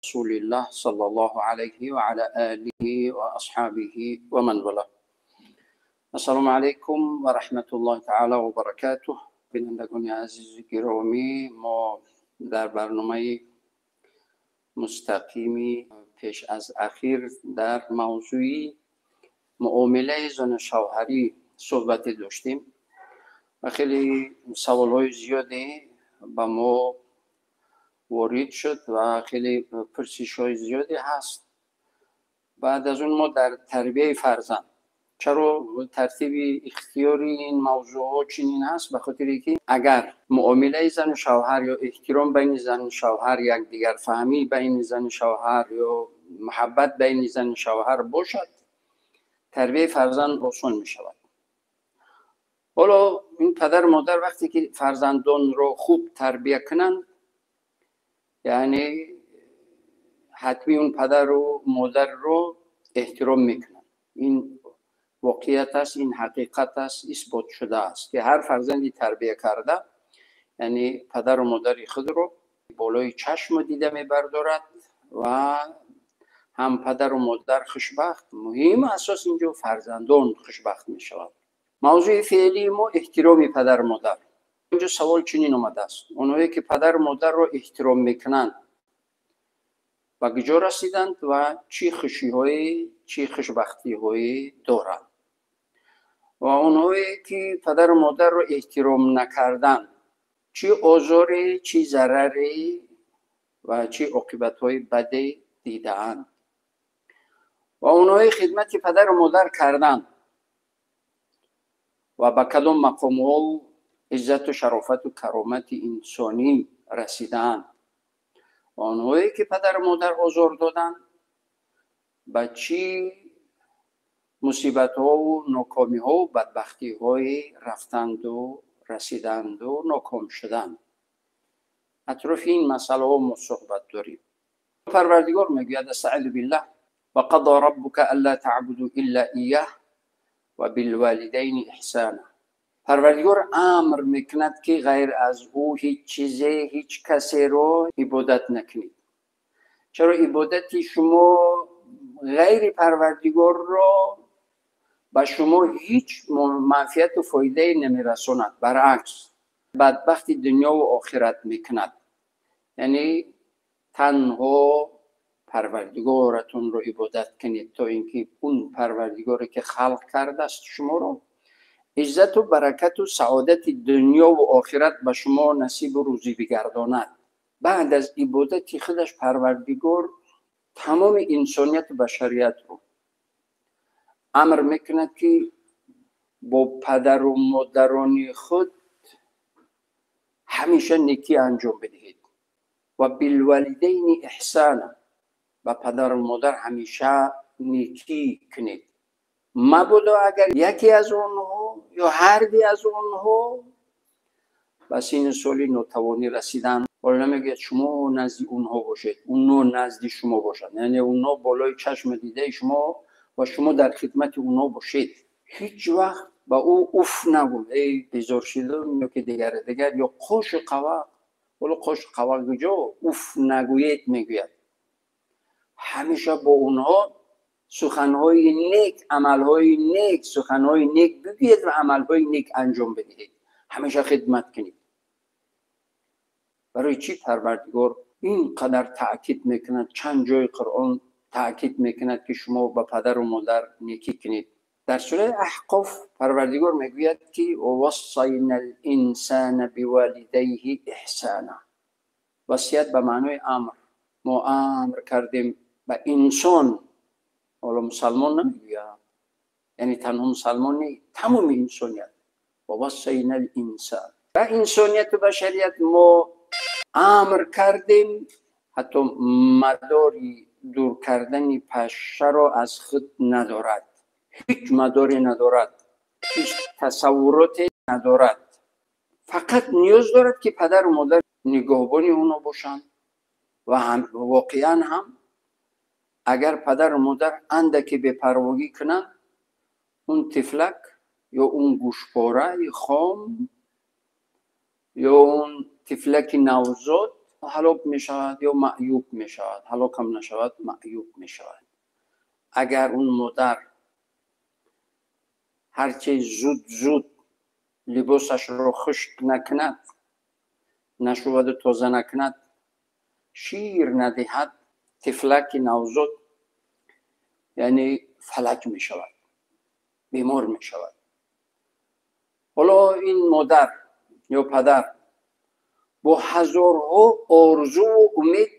رسول الله صلى الله عليه وعلى آله وأصحابه ومن والاه. السلام علیکم و رحمت الله تعالی و برکاته. بینندگان عزیز گرامی، ما در برنامه مستقیمی پیش از اخیر در موضوع معامله زن شوهری صحبت داشتیم و خیلی سوالهای زیادی به ما وارد شد و خیلی پرسش های زیادی هست. بعد از اون ما در تربیه فرزند، چرا ترتیب اختیاری این موضوع ها چنین هست؟ به خاطر که اگر معامله زن و شوهر یا احترام بین زن و شوهر، یک دیگر فهمی بین زن و شوهر یا محبت بین زن و شوهر باشد، تربیه فرزند آسان می شود. حالا این پدر مادر وقتی که فرزندان رو خوب تربیه کنند، یعنی حتمی اون پدر و مادر رو احترام میکنند. این واقعیت است، این حقیقت است، اثبات شده است که هر فرزندی تربیه کرده، یعنی پدر و مادر خود رو بالای چشم دیده میبردارد و هم پدر و مادر خوشبخت، مهم اساس اینجا فرزندان خوشبخت میشود. موضوع فعلی ما احترام پدر و مادر. اینجا سوال چنین آمده است: اونایی که پدر و مادر رو احترام میکنند به کجا رسیدند و چی خوشی‌های، چی خوشبختی‌هایی دارند؟ و اونایی که پدر و مادر رو احترام نکردند چی آزاری، چی ضرری و چی عاقبت‌های بدی دیده‌اند؟ و اونایی خدمت پدر و مادر کردند و به کدام مقام‌ها و عزت و شرافت و کرامت انسانی رسیدند؟ و آنهایی که پدر و مادر آزار دادند به چی مصیبت ها و ناکامی ها و بدبختی های رفتند و رسیدند و ناکام شدند؟ اطراف این مسئله ها ما صحبت داریم. پروردگار میگوید: استعیذ بالله، و قضى ربک الا تعبدوا الا ایاه و بالوالدین احسانا. پروردگار امر میکند که غیر از او هیچ چیزی، هیچ کسی رو عبادت نکنید. چرا عبادت شما غیر پروردگار رو به شما هیچ منفعت و فایده نمیرساند، برعکس بدبخت دنیا و آخرت میکند. یعنی تنها پروردگارتون رو عبادت کنید تا اینکه اون پروردگاری که خلق کرده است شما رو، عزت و برکت و سعادت دنیا و آخرت به شما نصیب و روزی بگرداند. بعد از عبادت خودش پروردگار تمام انسانیت و بشریت رو امر میکند که با پدر و مادران خود همیشه نیکی انجام بدهید و بالوالدین احسانا، با پدر و مادر همیشه نیکی کنید. مبادا اگر یکی از آنها یا هر دو از آنها به سن سالی ناتوانی رسیدن، حالا نمیگه شما نزد اونها باشید، اونا نزد شما باشند، یعنی اونا بالای چشم دیده شما و شما در خدمت اونا باشید. هیچ وقت با او اوف نگو، ای بیزار شدم یا که دیگر دیگر، یا قوش قوا، ولی قوش قوا کجا اوف نگویید. میگوید همیشه با اونها سخنهای نیک، عملهای نیک، سخنهای نیک بگویید و عملهای نیک انجام بدهید، همیشه خدمت کنید. برای چی پروردگار اینقدر تاکید میکند؟ چند جای قرآن تاکید میکند که شما با پدر و مادر نیکی کنید. در سوره احقاف پروردگار میگوید که وصینا الانسان بوالدیه احسانا. وصیت به معنای امر، ما امر کردیم به انسان. حالا مسلمان نمیگوید، یعنی تنها مسلمان نی، تمام انسانیت. و وصینا الانسان، و انسانیت و بشریت ما امر کردیم، حتی مداری دور کردن پشه را از خود ندارد، هیچ مداری ندارد، هیچ تصوراتی ندارد، فقط نیاز دارد که پدر و مادر نگهبان اونا باشند. و هم واقعا هم اگر پدر و مادر اندکی بپرواگی کنند، اون طفلک یا اون گوشپاره خام یا اون طفلک نوزاد ҳалок мешавад ё маъюб мешавад, ҳалок ҳам нашавад, маъюб мешавад. Агар он модар ҳарче зуд зуд либосашро хушк накунад, нашуваду тоза накунад, шир надиҳад, тифлаки навзод яъне фалаҷ мешавад, бемор мешавад. Ҳоло ин модар ё падар бо ҳазорҳо орзуву умед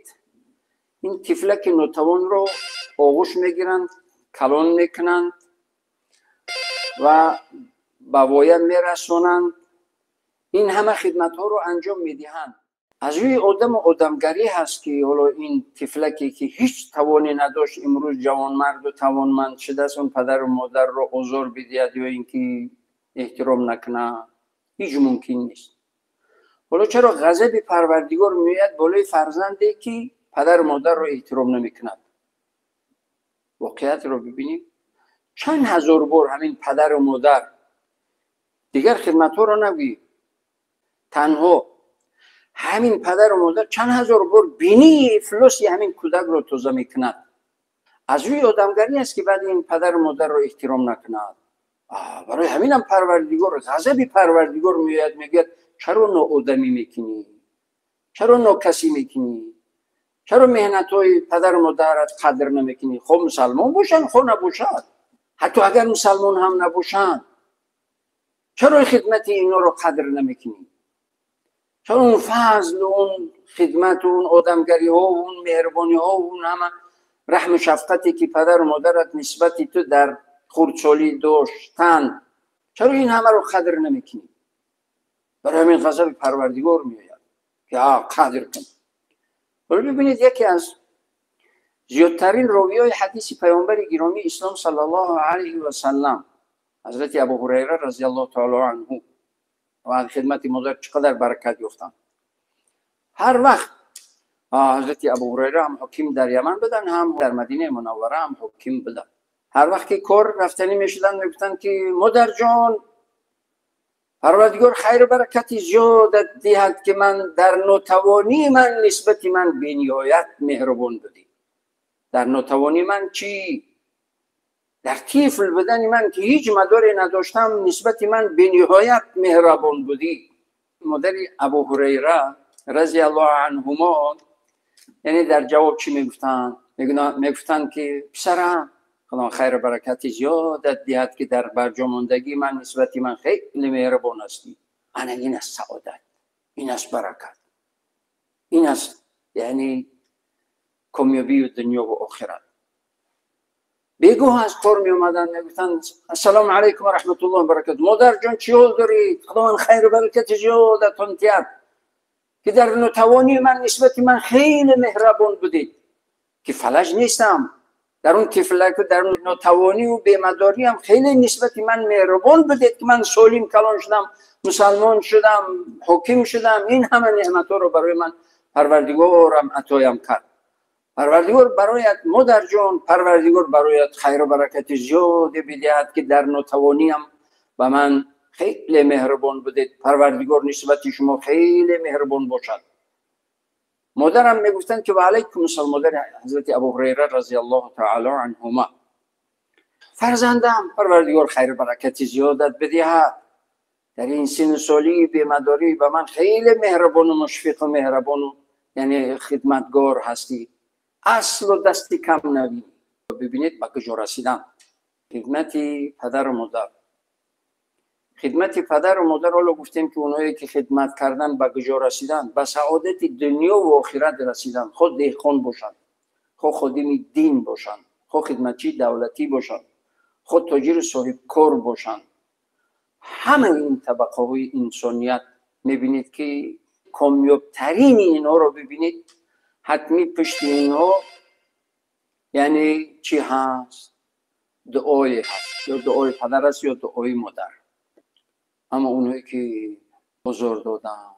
ин тифлаки нотавонро оғӯш мегиранд, калон мекунанд ва ба воя мерасонанд, ин ҳама хидматҳоро анҷом медиҳанд. Аз рӯи одаму одамгарӣ ҳаст, ки ҳоло ин тифлаке ки ҳеҷ тавоне надошт, имрӯз ҷавонмарду тавонманд шудааст, он падару модарро озор бидиҳад ё ин ки эҳтиром накунад, ҳеҷ мумкин нест. Ҳоло чаро ғазаби Парвардигор меояд болои фарзанде, ки падару модарро эҳтиром намекунад? Воқеиятро бибинем, чанд ҳазор бор ҳамин падару модар, дигар хидматҳоро нагӯем, танҳо ҳамин падару модар чанд ҳазор бор бинии ифлоси ҳамин кӯдакро тоза мекунад. Аз рӯи одамгарӣ аст, ки баъд ин падару модарро эҳтиром накунад. Барои ҳаминам Парвардигор, ғазаби Парвардигор меояд, мегӯяд: чаро ноодамӣ мекунӣ, чаро нокасӣ мекунӣ, чаро меҳнатҳои падару модарат қадр намекунӣ? Хо мусалмон бошанд, хо набошад, ҳатто агар мусалмон ҳам набошанд, чаро хидмати инҳоро қадр намекунӣ? Чаро он фазлу он хидмату он одамгариҳо, он меҳрубониҳо, он ҳама раҳму шафқате, ки падару модарат нисбати ту дар хурдсолӣ доштанд, чаро ин ҳамаро қадр намекунӣ? Барои ҳамин ғазаби Парвардигор меояд, ки қадр кун. Ҳоло бибинед, яке аз зиёдтарин ровиҳои ҳадиси паёмбари гиромии ислом саллаллоҳу алайҳи васаллам, ҳазрати Абу Ҳурайра разиаллоҳу таоло анҳу, ва аз хидмати модар чӣ қадар баракат ёфтанд. Ҳар вақт ҳазрати Абу Ҳурайра ҳам ҳоким дар Яман буданд, ҳам дар Мадинаи Мунаввара ҳам ҳоким буданд, ҳар вақт ки кор рафтанӣ мешуданд, мегуфтанд, ки модарҷон, Парвардигор хайру баракати зиёдат диҳад, ки ман дар нотавонии ман нисбати ман бениҳоят меҳрубон будӣ. Дар нотавонии ман чӣ? Дар тифл будани ман, ки ҳеҷ мадоре надоштам, нисбати ман бениҳоят меҳрабон будӣ. Модари Абу Ҳурайра разиаллоҳу анҳумо яъне дар ҷавоб чӣ мегуфтанд? Мегуфтанд, ки писарам, Худо хайру баракати зиёдат диҳад, ки дар барҷомондагии ман нисбати ман хеле меҳрубон ҳастӣ. Ана ин аст саодат, ин аст баракат, ин аст яъне комёбию дунёву охират. Бегоҳ аз кор меомаданд, мегуфтанд: «Ассалому алайкум ва раҳматуллоҳи ва баракату, модарҷон, чӣ ҳол доред? Худованд хайру баракати зиёдатон диҳад, ки дар нотавонии ман нисбати ман хеле меҳрабон будед, ки фалаҷ нестам, дар он тифлаку дар он нотавонию бемадориам хеле нисбати ман меҳрубон будед, ки ман солим калон шудам, мусалмон шудам, ҳоким шудам. Ин ҳама неъматҳоро барои ман Парвардигорам атоям кард. Парвардигор бароят, модарҷон, Парвардигор бароят хайру баракати зиёде бидиҳад, ки дар нотавониам ба ман хеле меҳрубон будед. Парвардигор нисбати шумо хеле меҳрубон бошад». Модарам мегуфтанд, ки ва алайкум ассалом. Модари ҳазрати Абу Ҳурайра разиаллоҳу таала анҳума: «Фарзандам, Парвардигор хайру баракати зиёдат бидиҳад, дар ин синну солии бемадорӣ ба ман хеле меҳрубону мушфиқу меҳрабону яъне хидматгор ҳастӣ, аслу дасти кам набинӣ». Бибинед, ба куҷо расидан хидмати падару модар. Хидмати падару модар, ҳоло гуфтем, ки онҳое ки хидмат кардан, ба куҷо расиданд? Ба саодати дунёву охират расиданд. Хо деҳқон бошанд, хо ходими дин бошанд, хо хидматчии давлатӣ бошанд, хо тоҷиру соҳибкор бошанд, ҳамаи ин табақаҳои инсоният, мебинед, ки комёбтарини инҳоро бибинед, ҳатмӣ пушти инҳо яъне чӣ ҳаст? Дуое ҳаст, ё дуои падар аст, ё дуои модар. Аммо онҳое ки озор доданд,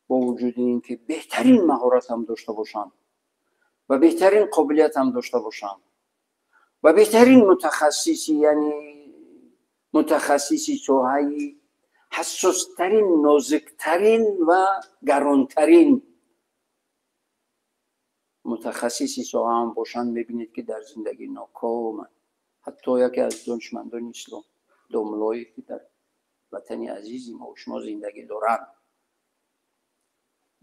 бо вуҷуди ин ки беҳтарин маҳорат ҳам дошта бошанд ва беҳтарин қобилият ҳам дошта бошанд ва беҳтарин мутахассиси, яъне мутахассиси соҳаи ҳассостарин, нозиктарин ва гаронтарин мутахассиси соҳа ҳам бошанд, мебинед, ки дар зиндагӣ нокоманд. Ҳатто яке аз донишмандони ислом, домлое ки дар ватани азизи мо шумо зиндагӣ доранд,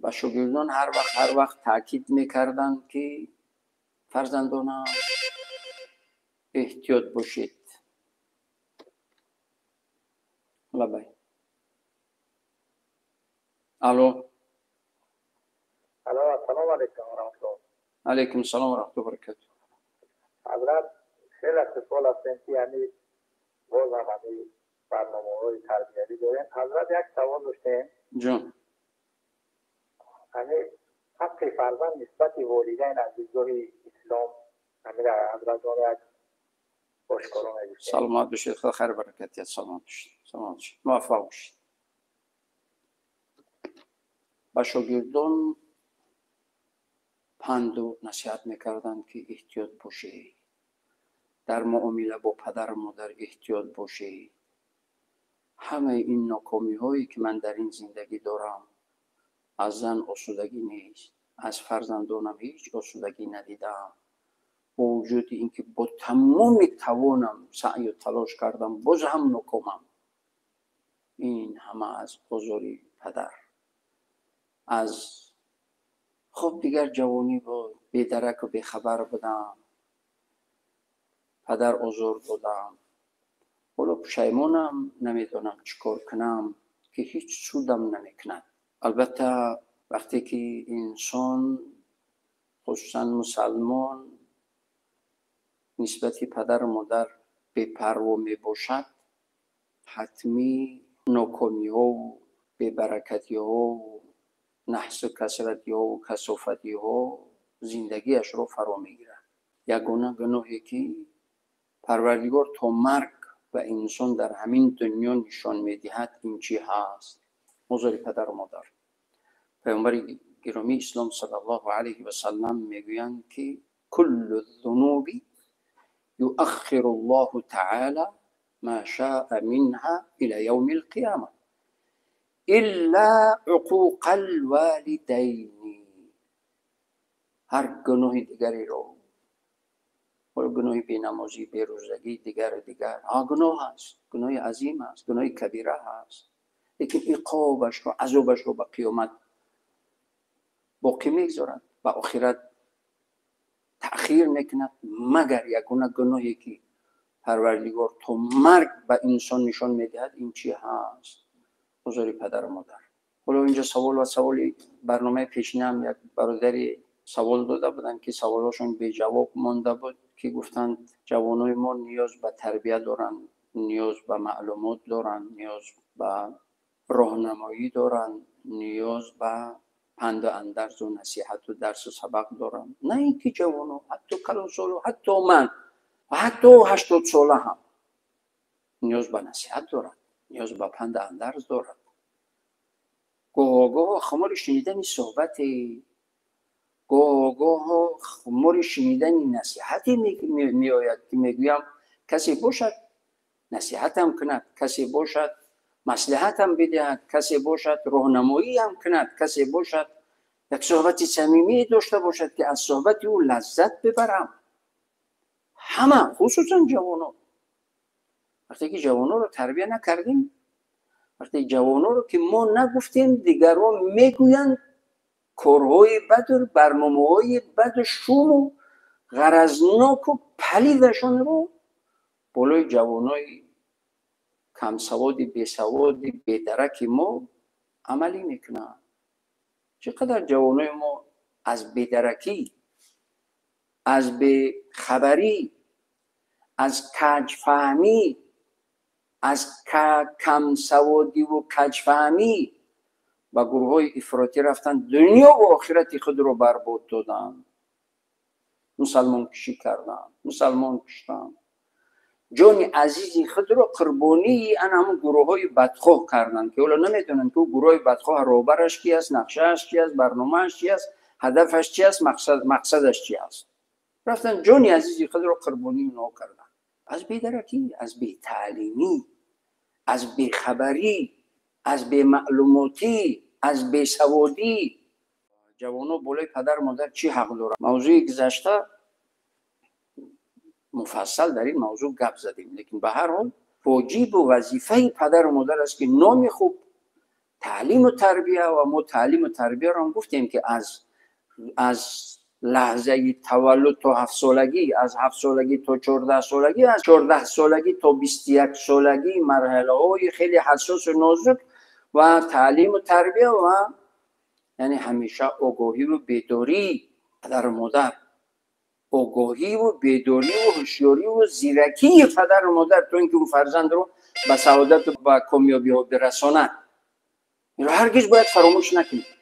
ба шогирдон ҳар вақт таъкид мекарданд, ки фарзандонам, эҳтиёт бошед. Лабай, алло. Алло, ассалому алайкум ва раҳматуллоҳ. Алайкум салом ва раҳматуллоҳи баракатуҳ. Ҳазрат, хеле хушҳол ҳастем, ки яъне боз ҳам ҳамин барномаҳои тарбиявӣ дорем. Ҳазрат, як савол доштем. Ҷон. Ҳамин ҳаққи фарзанд нисбати волидайн аз дидгоҳи ислом, ҳамин ҳазратон як ошкоро мегуфтем. Саломат бошед, худо хайр баракат диҳад. Саломат бошед, саломат бошед, муваффақ бошед. Ба шогирдон панду насиҳат мекарданд, ки эҳтиёт бошед дар муомила бо падару модар, эҳтиёт бошед. Ҳамаи ин нокомиҳое, ки ман дар ин зиндагӣ дорам, аз зан осудагӣ нест, аз фарзандонам ҳеҷ осудагӣ надидаам, бо вуҷуди ин ки бо тамоми тавонам саъю талош кардам, боз ҳам нокомам. Ин ҳама аз озори падар аз. Хуб, дигар ҷавонӣ буд, бедараку бехабар будам, падар озор додам. Ҳоло пушаймонам, намедонам чӣ кор кунам, ки ҳеҷ судам намекунад. Албатта, вақте ки инсон, хусусан мусалмон, нисбати падару модар бепарво мебошад, ҳатмӣ нокомиҳову бебаракатиҳову наҳсу касратиҳову касофатиҳо зиндагиашро фаро мегирад. Ягона гуноҳе, ки Парвардигор то марг ба инсон дар ҳамин дунё нишон медиҳад, ин чӣ ҳаст? Озори падару модар. Паёмбари гиромии ислом саллаллоҳу алайҳи васаллам мегӯянд, ки كل الذنوب يؤخر الله تعالى ما شاء منها إلى يوم القيامة إلا عقوق الوالدين. Ҳар гуноҳи дигареро, гуноҳи бенамозӣ, берӯзагӣ, дигару дигар, гуноҳ аст, гуноҳи азим аст, гуноҳи кабира ҳаст, лекин иқобашро, азобашро ба қиёмат боқӣ мегузорад, ба охират таъхир мекунад, магар ягона гуноҳе, ки Парвардигор то марг ба инсон нишон медиҳад, ин чӣ ҳаст? Озори падару модар. Ҳоло инҷо савол ва саволи барномаи пешинаам як бародари савол дода буданд, ки саволҳошон беҷавоб монда буд, ки гуфтанд, ҷавонои мо ниёз ба тарбия доранд, ниёз ба маълумот доранд, ниёз ба роҳнамоӣ доранд, ниёз ба панду андарзу насиҳату дарсу сабақ доранд. На ин ки ҷавоно, ҳатто калонсоло, ҳатто ман ва ҳатто 80сола ҳам ниёз ба насиҳат дорад, ниёз ба панду андарз дорад. Гоҳо гоҳо хумори шунидани суҳбате, гоҳо гоҳо хумори шунидани насиҳате меояд, ки мегӯям, касе бошад, насиҳатам кунад, касе бошад, маслиҳатам бидиҳад, касе бошад, роҳнамоиам кунад, касе бошад, як суҳбати самимие дошта бошад, ки аз суҳбати ӯ лаззат бибарам. Ҳама, хусусан ҷавоно. Вақте ки ҷавоноро тарбия накардем, вақте ҷавоноро ки мо нагуфтем, дигарон мегӯянд, корҳои баду барномаҳои баду шуму ғаразноку палидашонро болои ҷавонои камсаводи, бесаводи, бедараки мо амалӣ мекунанд. Чӣ қадар ҷавонои мо аз бедаракӣ, аз бехабарӣ, аз каҷфаҳмӣ, аз камсаводиву каҷфаҳмӣ ба гурӯҳҳои ифротӣ рафтанд, дунёву охирати худро барбод доданд, мусалмонкушӣ карданд, мусалмон куштанд, ҷони азизи худро қурбонии ан ҳамун гурӯҳҳои бадхоҳ карданд, ки ҳоло намедонанд, ки ӯ гурӯҳи бадхоҳ роҳбараш ки аст, нақшааш чи аст, барномааш чи аст, ҳадафаш чи аст, мақсадаш чи аст. Рафтанд, ҷони азизи худро қурбонии онҳо карданд аз бедаракӣ, аз бетаълимӣ, аз бехабарӣ. Аз бемаълумотӣ, аз бесаводӣ. Ҷавонҳо болои падару модар чӣ ҳақ доранд? Мавзӯи гузашта муфассал дар ин мавзӯъ гап задем, лекин ба ҳар ҳол воҷибу вазифаи падару модар аст, ки номи хуб, таълиму тарбия. Ва мо таълиму тарбияро ҳам гуфтем, ки аз лаҳзаи таваллуд то 7-солагӣ, аз 7-солагӣ то 14-солагӣ, аз 14-солагӣ то 21-солагӣ, марҳилаҳои хеле ҳассосу нозук ва таълиму тарбия ва яъне ҳамеша огоҳиву бедории падару модар, огоҳиву бедориву ҳушёриву зиракии падару модар, то ин ки он фарзандро ба саодату ба комёбиҳо бирасонад. Инро ҳаргиз бояд фаромӯш накунем.